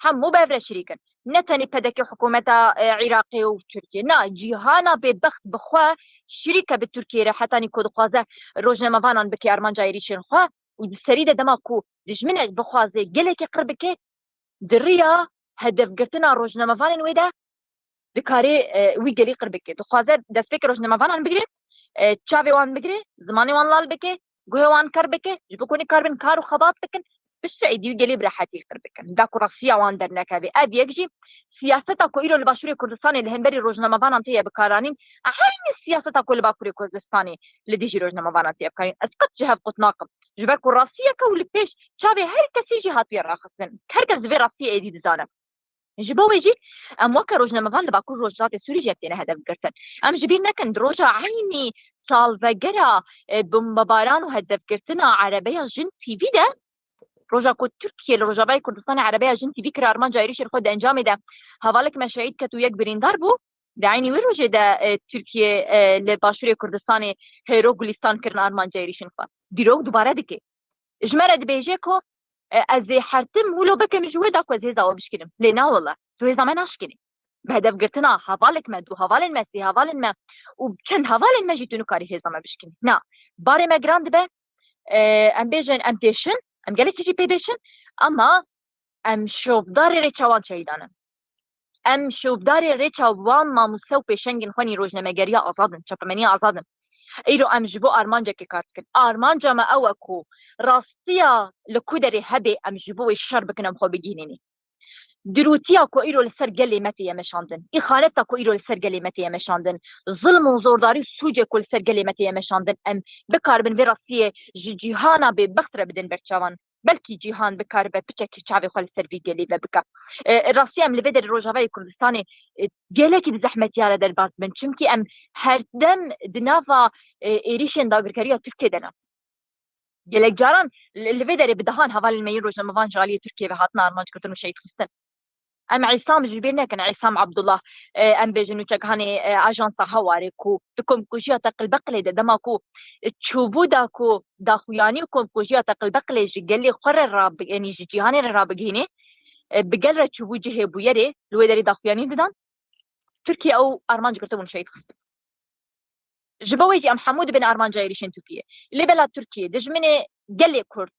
Hemû bi hev re şirîk in. Ne tenê P D K hikûmeta, e, Iraqê û Tirkiye. Na, cîhana bêbext bi xwe şirîk e bi Tirkiye re, hetanî ku dixwaze rojnamevanan bike armanca êrîşên xwe û di serî de dema ku dijminek bixwaze gelekî qir bike, di riya hedefgirtina rojnamevanên wê de dikarê, e, wî gelî qir bike. Dixwaze destpêkê rojnamevanan bigire, e, çavê wan bigire, zimanê wan lal bike, guhê wan ker bike, ji bo ku nikaribin kar û xebat bikin, bi siûdî wî gelî bi rehetî qir bikin. Da ku rastiya wan dernekeve. Ev yek jî siyaseta ku îro li Başûrê Kurdistanê li hemberî rojnamevanan tê ye bikaranîn, eynî siyaseta ku li Bakurê Kurdistanê li dijî rojnamevanan tê ye bikaranîn. Ez qet ji hev qut nakim. Ji ber ku rastiyeke û li pêş çavê her kesî jî hatiye raxistin. Her kes vê rastiyê êdî dizane. Ji bo wê jî em weke rojnamevan li Bakur Rojhilatê Sûrî jî em têne hedef girtin. Em ji bîr nekin, di roja eynî salvegera, e, bombebaran û hedefgirtina erebeya Jin T V de, roja ku Tirkiye li Rojavayê Kurdistanê erebeya Jin T V kir armanca êrîşên xwe, di encamê de hevalek me şehîd ket û yek birîndar bû, di eynî wê rojê de, e, Tirkiye, e, li Başûrê Kurdistanê Hêro Gulistan kirin armanca êrîşên xwe. Dîrok dubare dike. Ji me re dibêje ku, e, ez ê hertim wilo bikim ji wê da ku ez hêza we bişkînim. Lê na wele, tu hêza me naşkînî. Bi hedefgirtina hevalek me, du hevalên me, sê hevalên me û çend hevalên me jî tu nikarî hêza me bişkînî. Na, barê me giran dibe, e, em bêjin, em têşin, em gelekî jî pê dêşin, ama em şovdarê rêça wan şehîdan in. Em şovdarê rêça wan mamoste û pêşengên xwe nî rojnamegeriya azad in, çapemeniya azad in. Îro em ji bo armancekê kar dikin. Armanca me ew e ku rastiya li ku derê hebe em ji bo wê şer bikin, em xwe bigihînînê. Dirûtiya ku îro li ser gelê me tê ye meşandin, îxaneta ku îro li ser gelê me tê ye meşandin, zilm û zordarî û sûcê ku li ser gelê me tê ye meşandin, em bikaribin vê rastiyê ji cîhana bêbext re bidin ber çavan. Belkî cîhan bikaribe piçekî çavê xwe li ser vî gelî ve bike. E, rastî em li vê derê Rojavayê Kurdistanê, e, gelekî bi zehmetiya re derbas bin. Çimkî em her dem di nava, e, êrîşên dagirkeriya Tirkiyê de ne. Gelek caran li, li vê derê bi dehan hevalên me yên rojnamevan ji aliyê Tirkiyê ve hatin armanc girtin û şehîd xistin. Em Îsam ji bîr nekin, Îsam Abdullah, e, em bêjin nûçeghanê, e, ajansa Hawarê ku di komkujiya Teqilbeqilê de, dema ku, e, çûbû da ku daxuyanî û komkujiya Teqilbeqilê ji gelê xwe re rabi-, yanî ji cîhanê re rabigihînê, e, bi gel re çûbû cihê bûyerê, li wê derê daxuyanî didan, Tirkiye ew armanc girtibûn şehîd xistin. Ji bo wê jî em hemû dibin armanca êrîşên Tirkiyê. Lê bela Tirkiyê dijminê gelê Kurd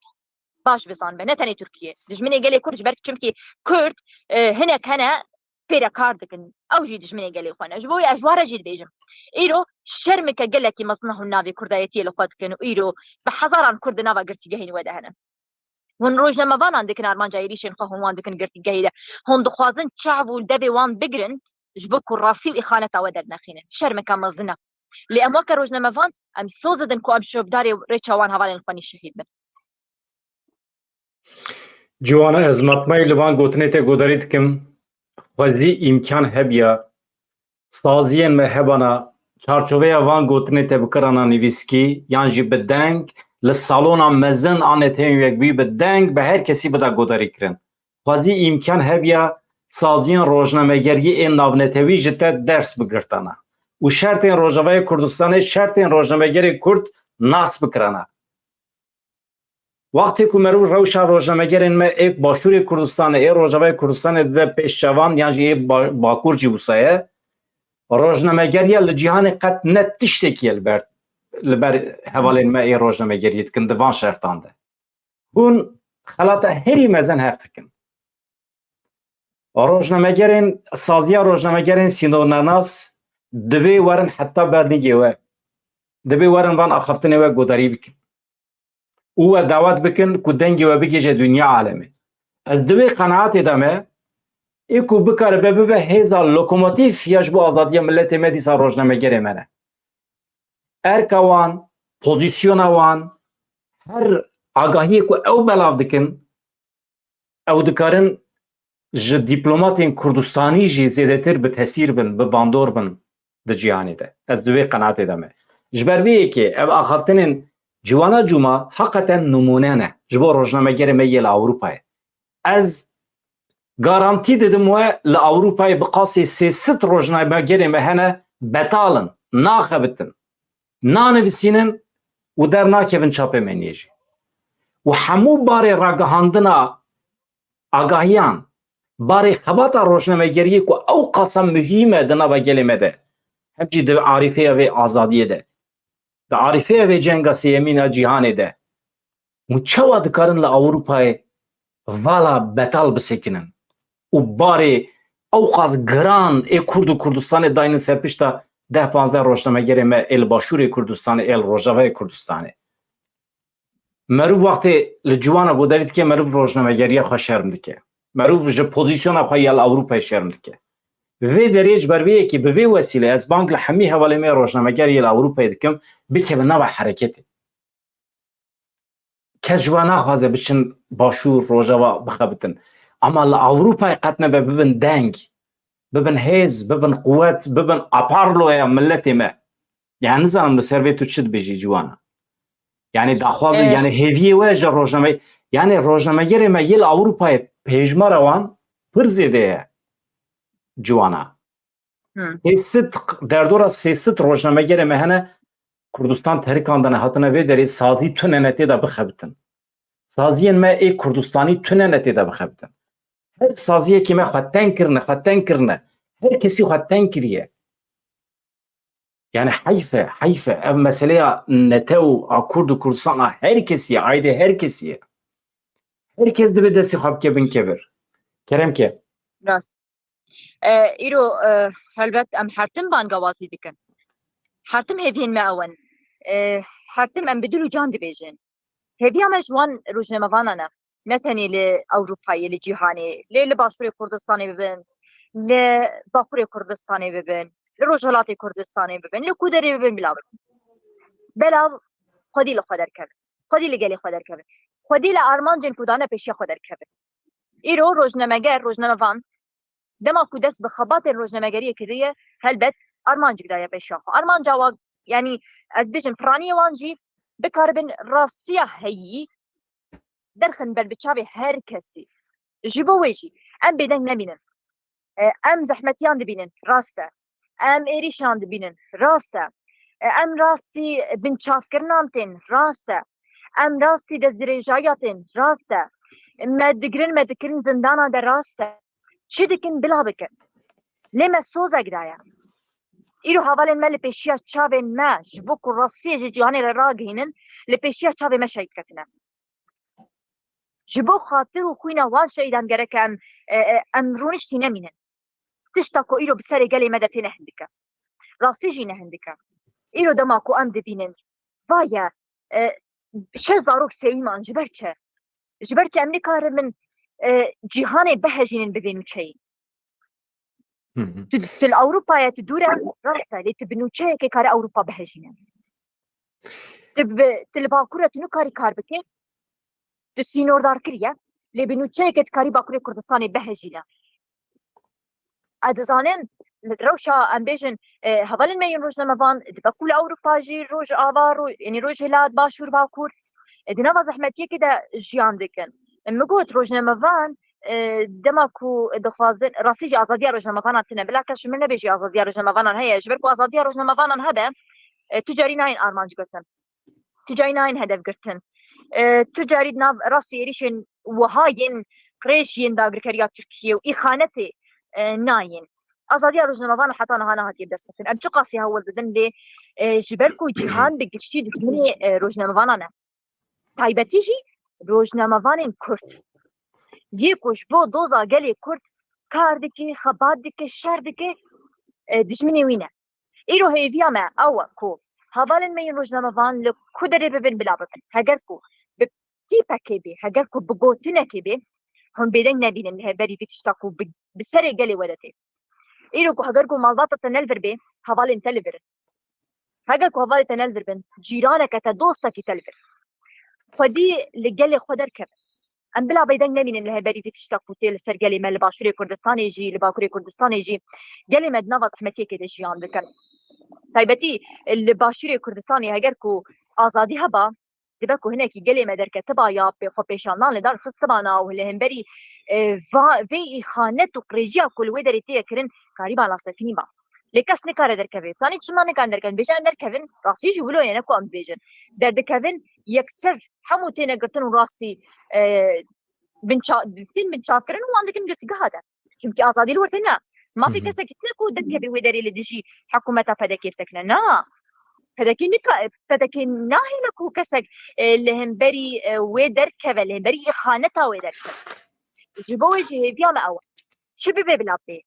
baş bizanbe, ne tenê Tirkiyê. Dijminê gelê Kurd ji ber çimkî Kurd, e, hinek hene pê re kar dikin. Ew jî dijminê gelê xwe ne. Ji bo wê ez ji wan re jî dibêjim. Îro şermeke gelekî mezin e hûn navê Kurdayetiyê li xwe dikin û îro bi hezaran Kurd di nava girtîgehên we de hene. Hûn rojnamevanan dikin armanca êrîşên xwe, hûn wan dikin girtîgehê de. Hûn dixwazin çav û devê wan bigirin, ji bo ku rastî û îxaneta we dernexînin. Şermeke mezin e. Lê em weke rojnamevan, em soz didin ku em şopdarê rêça wan hevalên xwe nî şehîd bin. Ciwana, ez matmayî li van gotinê te godarî dikim. Xwezî îmkan hebiya saziyên me hebana çarçoveya van gotinê te bikirana nivîskî yan jî bi deng li salona mezin a Netewên Yekbûyî bi deng bi her kesî bida godarîkirin. Xwezî îmkan hebiya saziyên rojnamegeriyê ên navnetewî ji te ders bigirtana û şertên Rojavayê Kurdistanê şertên rojnamegerê Kurd nas bikirana. Wextê ku meriv rewşa rojnamegerên me ê Başûrê Kurdistanê, ê Rojavayê Kurdistanê dide pêş çavan yan jî ê Ba-, Bakur jî wisa ye, rojnamegeriya li cîhanê qet ne tiştekî ye li ber, li ber hevalên me ê rojnamegeriyê dikin di van şertan de. Hûn xelata herî mezin heq dikin. Rojnamegerên, saziya rojnamegerên sînornenas divê werin heta ber nîgê we. Divê werin van axaftinê we godarî bikin. Û we dawet bikin ku dengê we bigihîje dinya alemê. Ez di wê qenaetê de me, ê ku bikaribe bibe hêza lokomotîf ya ji bo azadiya miletê me dîsa rojnamegerê me ne. Erka wan, pozîsyona wan, her agahiyê ku ew belav dikin, ew dikarin ji dîplomatên Kurdistanî jî zêdetir bi tesîr bin, bi bandor bin di cîhanê de. Ez di wê qenaetê de me. Ji ber vê yekê ev axaftinên Ciwana Cuma heqeten nimûne ne ji bo rojnamegerê me yê li Ewropayê. Ez garantî didim we li Ewropayê bi qasê sê sed rojnamegerê me hene betal in, naxebitin, nanivîsînin û dernakevin çapemeniye jî. Û hemû barê ragihandina agahiyan, barê xebata rojnamegeriyê ku ew qasa muhîm e di nava gelê me de, hem jî di arîfeya vê azadiyê de, di arîfeya vê cenga sêyemîn a cîhanê de, hûn çawa dikarin li Ewropayê vala betal bisekinin û barê ew qas giran ê Kurd û Kurdistanê daynin ser pişta deh panzdeh rojnamegerê me ê li Başûrê Kurdistanê, ê li Rojavayê Kurdistanê? Meriv wextê li ciwana godarî dike, meriv rojnamegeriya xwe şerm dike. Meriv ji pozîsyona xwe ya li Ewropayê şerm dike. Vê derê ji ber vê yekê bi vê wesîlê ez bang li hemî hevalê me rojnameger yê li Ewropayê dikim, bikevin nava hereketê. Kes ji we naxwaze biçin Başûr, Rojava bixebitin. Ama li Ewropayê qet nebe bibin deng, bibin hêz, bibin quwet, bibin aparloya miletê me. Yani nizanim li ser vê tu çi dibêjî ciwana. Yani daxwazin, Eh. Yani hêviyê we ji rojname-, yani rojnamegerê me yê li Ewropayê pêjmara wan pir zêde ye ciwana. Hı. Sê sed, derdora sê sed rojnamegerê me hene Kurdistan terikandine hatine vê derê sazî tune ne tê de bixebitin. Saziyên me ê Kurdistanî tune ne tê de bixebitin. Her saziyekî me xwe teng kirine, xwe teng kirine. Her kesî xwe teng kiriye. Yani heyf e, heyf e. Ev meseleya netew a Kurd û Kurdistan a her kesî ye, aydê her kesî ye. Her kes divê destê xwe bike bin kevir. Kerem ke. Rast. E, îro, e, helbet em her tim bangawazî dikin. Her tim hêviyên me ew in. E, her tim em bi dil û can dibêjin. Hêviya me ji wan rojnamevanan e. Ne tenê li Ewropayê, li cîhanê, lê li Başûrê Kurdistanê bibin, li Bakurê Kurdistanê bibin, li Rojhilatê Kurdistanê bibin, li ku derê bibin bila bibin. Belav xwedî li xwe derkevin. Xwedî li gelê xwe derkevin. Xwedî li armancên ku dane pêşiya xwe derkevin. Îro rojnameger, rojnamevan, dema ku dest bi xebatên rojnamegeriyê kiriye, helbet armancik daye pêşiya xwe. Armanca wan, yanî ez bêjim piraniyê wan jî bikaribin rastiya heyî derxin ber bi çavê her kesî. Ji bo wê jî em bêdeng nemînin. E, em zehmetiyan dibînin, rast e. Em êrîşan dibînin, rast e. E, em rastî binçavkirinan tên, rast e. Em rastî destdirêjayiya tên, rast e. Me digirin, me dikirin zindana de, rast e. Çi dikin bila bikin. Lê me sozek daye. Îro hevalên me li pêşiya çavên me ji bo ku rastiyê ji cîhanê re ragihînin, li pêşiya çavê me şehîd ketine. Ji bo xatir û xwîna wan şehîdan gerek em, e, e, em rûniştî nemînin. Tişta ku îro bi serê gelê me de tê ne hindik e. Rastî jî ne hindik e. Îro dema ku em dibînin, vaye, e, şeş zarok sewî man, ji ber çi? Ji ber çi em nikaribin, e, cîhanê bihejînin bi vê nûçeyî? Hı hı. Tu, tu li Ewropayê, tu dûr e, rast e, lê tu bi nûçeyekê kare Ewropa bihejîne. Tu bi, tu li Bakur e, tu nikarî kar bike. Tu sînordar kiriye, lê bi nûçeyekê dikarî Bakurê Kurdistanê bihejîne. Ez dizanim, li rewşa em bêjin, e, hevalên me yên rojnamevan, dibe ku li Ewropa jî Rojava, ro-, yanî Rojhilat, Başûr, Bakur, e, di nava zehmetiyekê de jiyan dikin. Min got, rojnamevan, e, dema ku dixwazin, rastî jî azadiya rojnamevanan tune, bila kes ji min nebêjî azadiya rojnamevanan heye, ji ber ku azadiya rojnamevanan hebe, e, tu carî nayên armanc girtin. Tu carî nayên hedef girtin. E, tu carî di nav rastî êrîşên wiha yên qirêj yên dagirkeriya Tirkiyê û îxanetê, e, nayên. Azadiya rojnamevanan heta niha nehatiye bi dest xistin. Em çiqasî hewl didin lê, e, ji ber ku cîhan bi giştî dijminê, e, rojnamevanan e. Taybetî jî rojnamevanên Kurd. Yê ku ji bo doza gelê Kurd kar dike, xebat dike, şer dike, e, dijminê wî ne. Îro hêviya me ew e ku hevalên me yên rojnamevan li ku derê bibin bila bibin. Heger ku bi tîpekê bê, heger ku bi gotinekê bê, hûn bêdeng nebînin li hemberî vî tişta ku bi, bi serê gelê we de tê. Îro ku heger ku malbata te ne li vir bê, hevalên te li vir in. Heger ku hevalê te ne li vir bin, cîraneke te, dostekî te li vir. Xwedî li gelê xwe derkevin. Em bila bêdeng nemînin li hemberî vî tişta ku tê li ser gelê me li Başûrê Kurdistanê jî, li Bakurê Kurdistanê jî gelê me di nava zehmetiyekê de jiyan dikin. Taybetî li Başûrê Kurdistanê heger ku azadî heba, dibe ku hinekî gelê me derketiba ya pê-, xwepêşandan li dar xistibana û li hemberî, e, va-, vê îxanet û qirêjiya ku li wê derê tê ye kirin, karîba nasekinî ba. Lê kes nikare derkeve. Zanî çima nikarin derkevin? Bêje em derkevin, rastî jî wilo ye, ne ku em dibêjin. Derdikevin, yekser hemû têne girtin û rastî, e, binça-, tên binçavkirin û wan dikin girtîgeha de. Çimkî azadî li wir tê ne. Mafê Hı hı. kesekî tune ku derkeve wê derê li dijî hikûmeta P D K bisekine. Na. P D K nika-, P D K nahêle ku kesek, e, li hemberî, e, wê derkeve, li hemberî îxaneta wê derkeve. Ji bo wê jî hêviya me ew e. Çi bibe bila bê?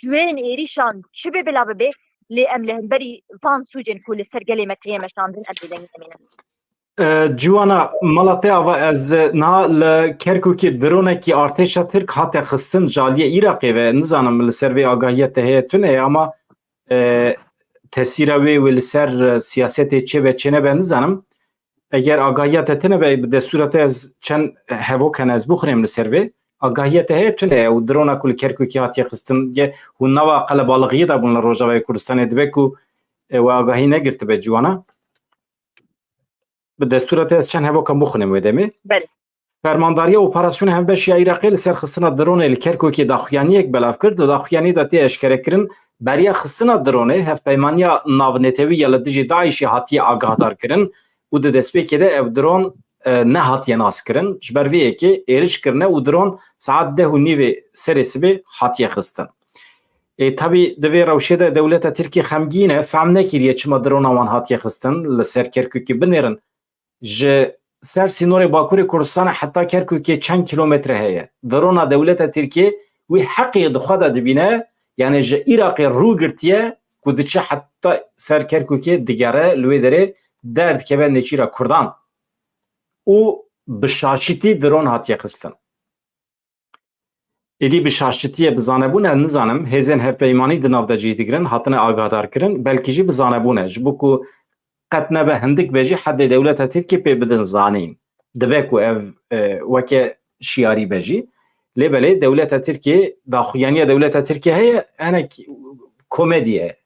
Cûreyên êrîşan çi bibe bila bibe, lê em li hemberî van sûcên ku li ser gelê me tê meşandin, em bêdeng nemînin. E, Ciwana, mala te ava, ez niha li Kerkûkê dronekî artêşa Tirk hate xistin ji aliyê Iraqê ve, nizanim li ser vê agahiya te heye tune ye, ama, e, tesîra wê wê li ser, e, siyasetê çêbe çênebe nizanim. Eger agahiya te tune be, bi destûra te ez çend hevok hene ez bixurêm li ser vê. Agahiya te heye tune ye û drona ku li Kerkûkê hatiye xistin, ge hûn nava qelebalixiyê de bûn li Rojavayê Kurdistanê, dibe ku, e, we agahî negirtibe, Ciwana. Bi destûra te ez çend hevokan bixwînim wê demê. Belê. Fermandariya Operasyona Hevbeş ya Iraqê li ser xistina dronê li Kerkûkê daxuyaniyek belav kir. Di daxuyaniyê de tê eşkerekirin, beriya xistina dronê, hevpeymaniya navnetewî ya li dijî DAIŞê hatiye agahdar kirin û di destpêkê de ev dron, e, nehatiye naskirin. Ji ber vê yekê êriş kirine û dron saet deh û nîvê serê sibê hatiye xistin. Ê, tabî di vê rewşê de dewleta Tirkiyê xemgîn e, fehm nekiriye çima drona wan hatiye xistin, li ser Kerkûkê binêrin. Ji ser sînorê Bakurê Kurdistanê heta Kerkûkê çend kîlometre heye? Drona dewleta Tirkiyê wî heqê di xwe de dibîne, yanî ji Iraqê rû girtiye ku diçe heta ser Kerkûkê digere, li wê derê derdikeve nêçîra Kurdan. Û bi şaşitî dron hatiye xistin. Êdî bi şaşitiyê, bi zanebûn, ez nizanim, hêzên hevpeymanî di nav de cih digirin, hatine agahdar kirin, belkî jî bi zanebûn e, ji bo ku qet nebe hindik be jî, hedê dewleta Tirkiyê pê bidin zanîn. Dibe ku ev, e, weke şiyarî be jî. Lê belê dewleta Tirkiyê, daxuyaniya dewleta Tirkiyê heye, hinek komedî ye.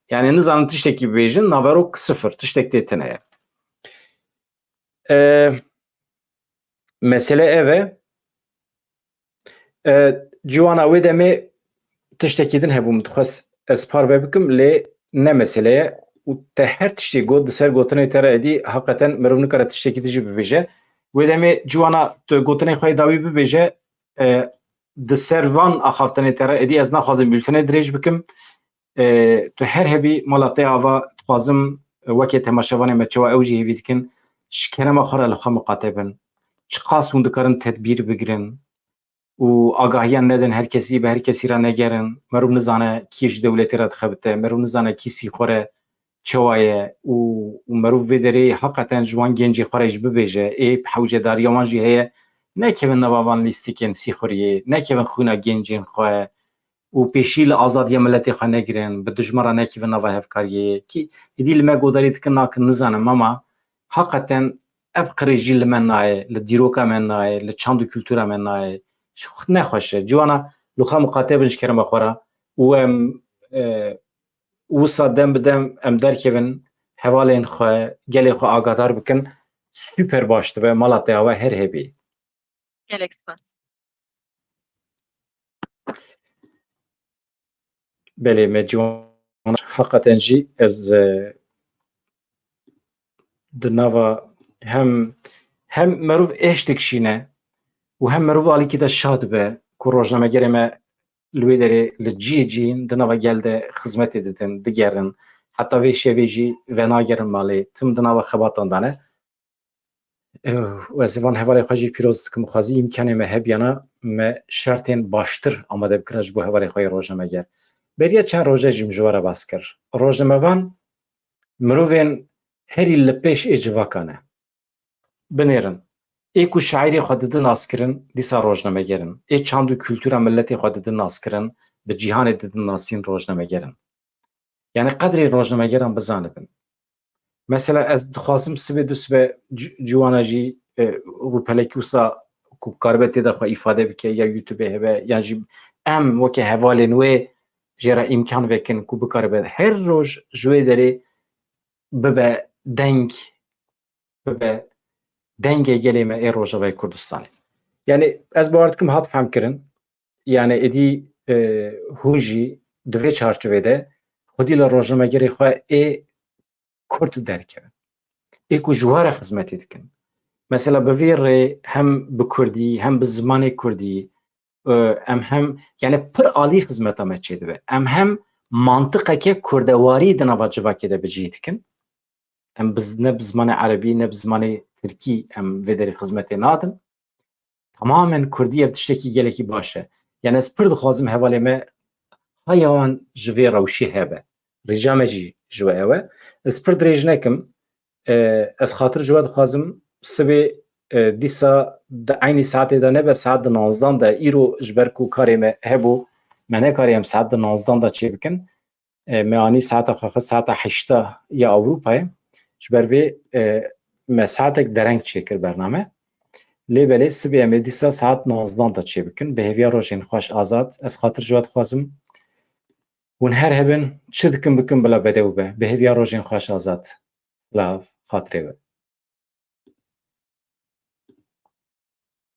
Yanî nizanin tiştekî bibêjin, naverok sifir, tiştek tê tune ye. E, mesele ev e. E, Ciwana, wê demê tiştekî din hebû, min dixwest ez parve bikim, lê ne mesele ye. Û te her tiştê got, di ser gotinê te re êdî heqeten mirov nikare tiştekî din jî bibêje. Wê demê Ciwana, tu gotinê xwe yê dawî bibêje, e, di ser van axaftinê te re êdî ez naxwazim bültenê dirêj bikim. E, tu her hebî mala te ava, dixwazim, e, weke temaşevanê me çawa ew jî hêvî dikin, ji kerema xwe re li xwe miqate bin. Çiqas hûn dikarin tedbîr bigirin û agahiyan nedin her kesî, bi her kesî re negerin. Merûv nizane kî ji dewletê re dixebite, merûv nizane kî sîxur e, çawa ye û, û merûv vê derê heqeten ji wan gencê xwe re jî bibêje, ê hewcedariya wan jî heye, nekevin nava van lîstikên sîxuriyê, nekevin xwîna gencên xwe û pêşî li azadiya miletê xwe negirin, bi dijmin re nekevin nava hevkariyê. Kî êdî li me godarî dikin nakin nizanim, ama heqeten ev qirêj jî li me nayê, li dîroka me nayê, li çand û kultura me nayê. Ji xwe nexweş e. Ciwana, li xwe miqate bin ji kerema xwe re û em, e, wisa dem bi dem em derkevin, hevalên xwe, gelê xwe agadar bikin. Super baş dibe, mala te ava her hebî. Gelek spas. Belê, me ciwan, heqeten jî ez, e, di nava hem, hem merûv êş dikişîne û hem merûv alîkî de şa dibe ku rojnamegerê me li wê derê li cihê cihên di nava gel de xizmetê didin, digerin. Heta vê şevê jî venagerin malê. Tim di nava xebatan de ne. Û ez ê van hevalê xwe jî pîroz dikim. Xwezî îmkanê me hebiyana, me şertên baştir amade bikira ji bo hevalê xwe yê rojnameger. Beriya çend roje jî min ji we re bas kir. Rojnamevan mirovên herî li pêş ê civaka ne. Binêrin. Ê ku şaîrê xwe didin naskirin, dîsa rojnameger in. Ê çand û kultura miletê xwe didin naskirin, bi cîhanê didin nasîn, rojnameger in. Yani qedrê rojnamegeran bizanibin. Mesela ez dixwazim sibê du sibe ci-, ciwana jî, e, rûpelekî wisa ku karibe tê de xwe îfade bike, ya YouTube hebe, yan jî em weke hevalên wê jê re îmkan vekin ku bikaribe her roj ji wê derê bibe deng, bibe dengê gelê me ê Rojavayê Kurdistanê. Yani ez bawer dikim hat fehmkirin. Yani êdî, e, hûn jî di vê çarçovê de xwedî li rojnamegerê xwe ê Kurd derkevin. Ê ku ji we re xizmetê dikin. Mesela bi vê rê hem bi Kurdî, hem bi zimanê Kurdî, e, em hem, yani pir alî xizmeta me çêdibe. Em hem mantiqeke kurdewarî di nava civakê de bi cih dikin. Em bi z-, ne bi zimanê erebî, ne bi zimanê tirkî em vê derê xizmetê nadin. Tamamen kurdî ev tiştekî gelekî baş e. Yani ez pir dixwazim hevalê me haya wan ji vê rewşê hebe. Rica me jî ji we ew e. Ez pir dirêj nekim. E, ez xatir ji we dixwazim sibê, e, dîsa di eynî saetê de nebe, saet di nozdan de, îro ji ber ku karê me hebû, me nekarî em saet di nozdan de çêbikin. E, me anî saeta xwe xist saeta heşta ya Ewropayê. Ji ber vê, e, me saetek dereng çêkir bername. Lê belê sibê em ê dîsa saet nozdan de çêbikin. Bi hêviya rojên xweş azad. Ez xatir ji we dixwazim. Hûn her hebin, çi dikin bikin bila bedew be. Bi hêviya rojên xweş azad. Silav, xatirê we.